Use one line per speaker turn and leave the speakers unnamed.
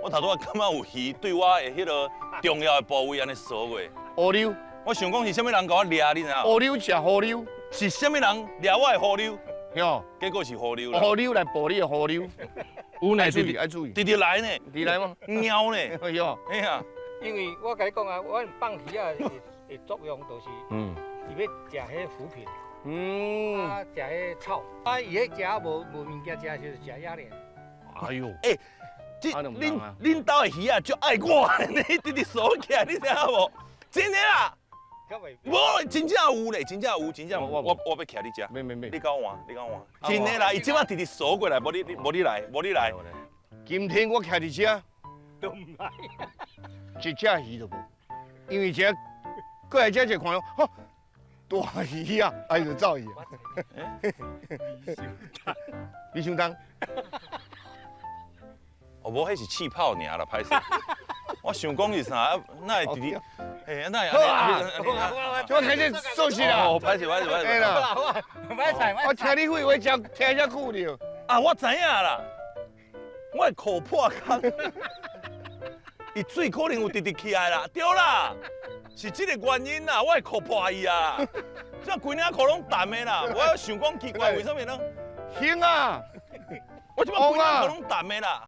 我頭拄仔感覺有魚對我的彼个重要的部位按呢掃過。
烏溜，
我想講是啥物人共我掠，你知影？
烏溜食河溜，
是啥物人掠我的河溜？
哟，
結果是河溜啦。
河溜來捕你的河溜，
有奈
愛注意，愛注意。
直直來呢，
直來嗎？
貓呢？
哎喲，
哎呀，
因為我共你講啊，阮放魚仔的作用就是，伊欲食彼浮萍，啊，食彼草，啊，伊彼食無物件食，就是食野蓮。
哎呦，
欸，這恁兜的魚仔足愛我，你直直鎖起來，你知影無？真的啦，無真正有咧，真正有，真正有。我欲徛你遮，
免免免，
你共我換，你共我換。真的啦，伊這擺直直鎖過來，無你無你來，無你來。
今天我徛佇遮，
都毋來，
一隻魚都無，因為這過來這一看，吼，大魚啊，哎就走去。你想當？
哦，無，彼是氣泡爾啦，歹勢。我想講是啥，哪會直直？哎，哪會按呢？
我開始熟悉啦。
哦，歹勢歹勢歹勢。
啦，
歹勢。
我聽你廢話，聽聽遮久了。
啊，我知影啦，我的褲破空，伊水可能有直直起來啦，對啦，是這个原因啦，我的褲破去啊，這規領褲攏澹的啦，我想講奇怪，為啥物攏？
興啊！
我這擺規領褲攏澹的啦。